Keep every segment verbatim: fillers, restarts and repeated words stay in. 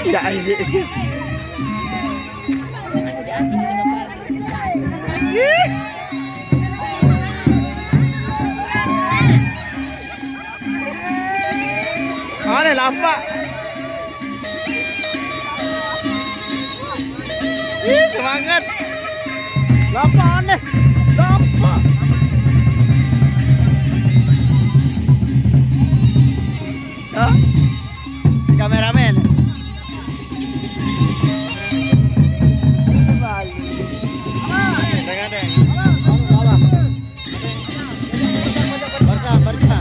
Ya, ini. Mana nampak? Ih, semangat. Nampak aneh. Nampak. Hah? Kameramen. Barca, Barca.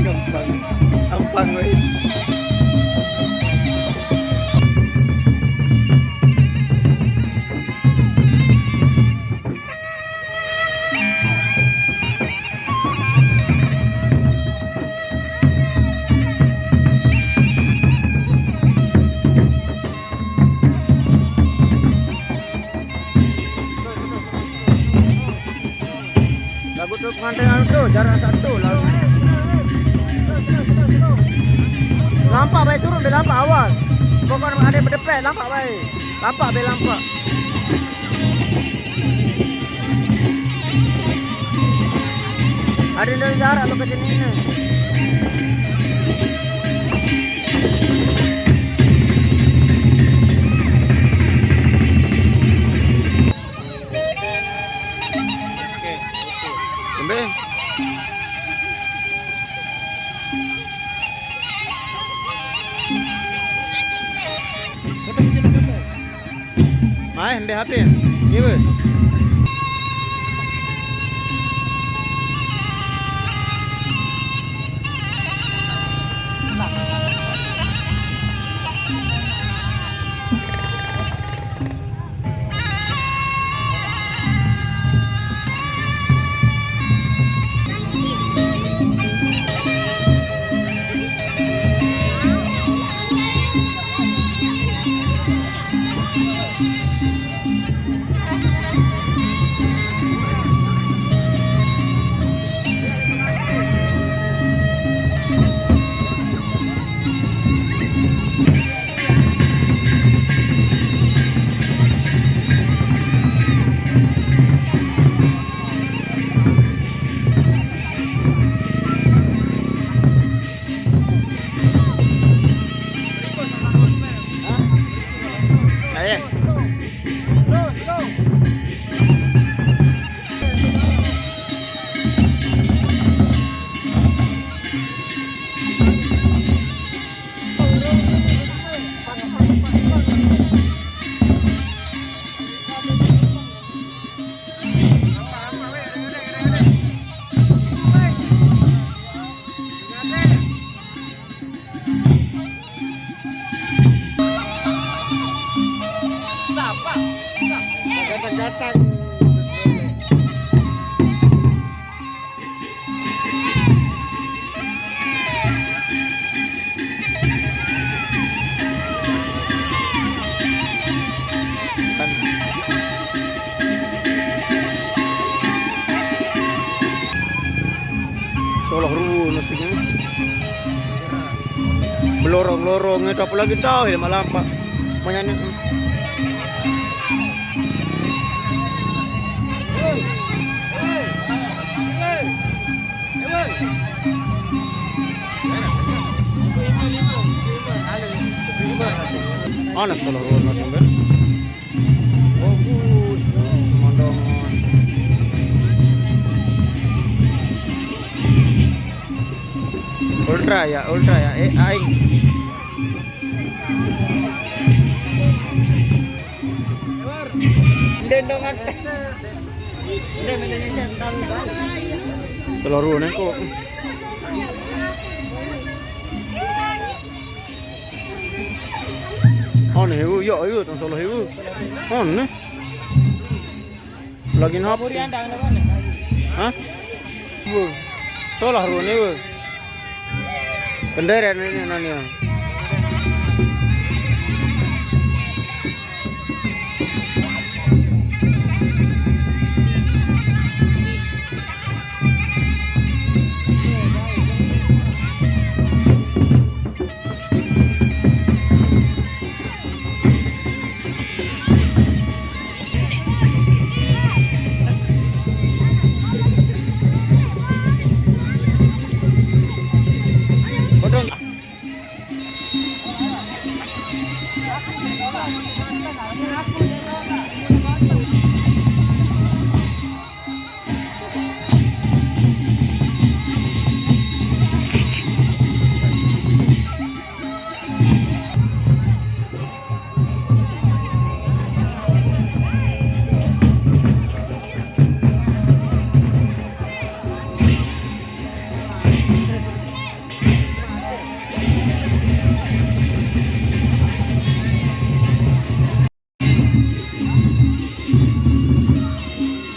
Gampang. Gampang, weh. Lagu tu pengantin anu tu, jarak satu lagu. Lampak baik turun, dia lampak awal. Pokok ada berdepek, lampak baik. Lampak baik, lampak. Ada dari jarak lo ke sini ni. Embe. Mai, embe H P. Iya, weh. Datang-datang. Solah ruwun sing. Belorong-lorong itu apalagi tahu ya malam, Pak. Banyak ni. Mana solah ruwun sing, Ber? Bagus, pemandangan. Ultra ya, ultra ya. Eh, aing. Nde Telu ribu ne kok. Ono iku, yo, iku tong sepuluh ribu. Ono ne. Lagi napa? Hah? Iku. Sepuluh ribu ne iku. Kendere ne nang ya.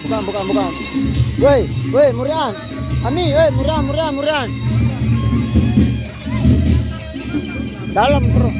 Bukan, bukan, bukan. Woi, woi, Murian. Ami, woi, Murian, Murian, Murian. Dalam, bro.